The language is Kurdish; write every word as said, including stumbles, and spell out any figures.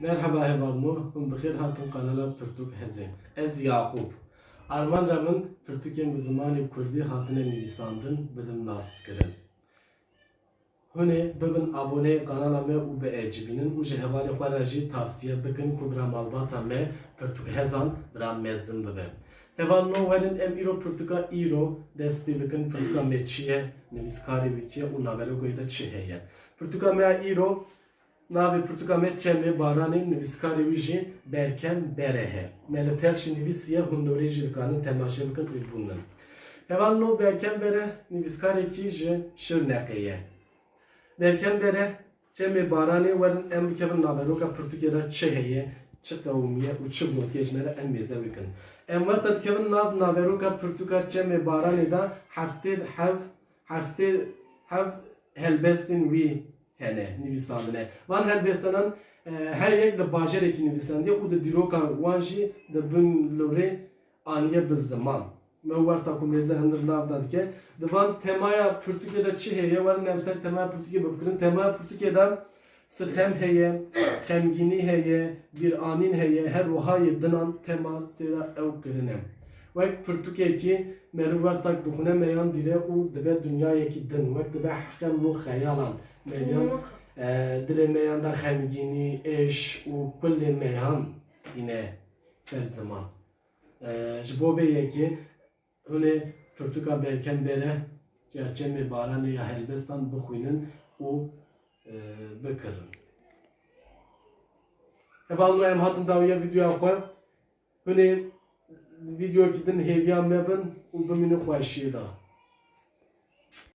Merheba hevalno, hûn bi xêr hatin kanala Pirtûk Hezê. Ez Yaqûb. Armanca min pirtûkên bi zimanê kurdî hatine nivîsandin bidin naskirin. Hûn ê bibin aboneyê kanala me û biecibînin û ji hevalê xwe re jî tavsiye bikin ku bira malbata me pirtûkhezan bira mezin bibe. Hevalno, werin em îro pirtûka îro dest pê bikin. Pirtûka me çi ye, nivîskarê wî kî ye û naveroka wî de çi heye? Pirtûka me ya îro, navê pirtûka me Çemê Baranê, nivîskarê wî jî Berkem Bere he. Me li Telşî nivîsiye, hûn dorê jî dikanin temaşe bikin û bûnin. Hevalno, Berkem Bere nivîskarekî ji Şirneqê ye. Berkem Bere, Çemê Baranê, werin em bikevin naveroka pirtûkê de çi heye, çi qewimiye û çi gotiyê ji me re em mêze bikin. Em wexta dikevin nav naveroka pirtûka Çemê Baranê de heftê hev, heftê hev helbestên wî hene, nivîsandine. Van helbestenan, e, her yek li bajarekî nivîsandiye û di dîroka wan jî di bin lorê aniye bi ziman. Me wexta ku mêze hundir nav da dike. Di van temaya pirtûkê de çi heye? Werin em ser temaya pirtûkê bifikirin. Temaya pirtûkê de sitem heye, xemgînî heye, bîranîn heye, her wiha yê dinan tema sêra ew kirine. Wek pirtûkekî meriv wexta ku dixwine meyan dîre û dibe dinyayekî din, wek dibe xem û xeyalan. Meriyan, e, dilê meyan de xemgînî, êş û kulê meyan tîne ser ziman. E, ji bo vê yekê hûn ê pirtûka Berkem Bere ya Çemê Baranê ya helbestan bixwînin û, e, bikirin. Hevalno, em hatin dawiya vîdeoya xwe. Hûn ê vîdeoyekî din hêviya me bin û bimînin xweşiyê de.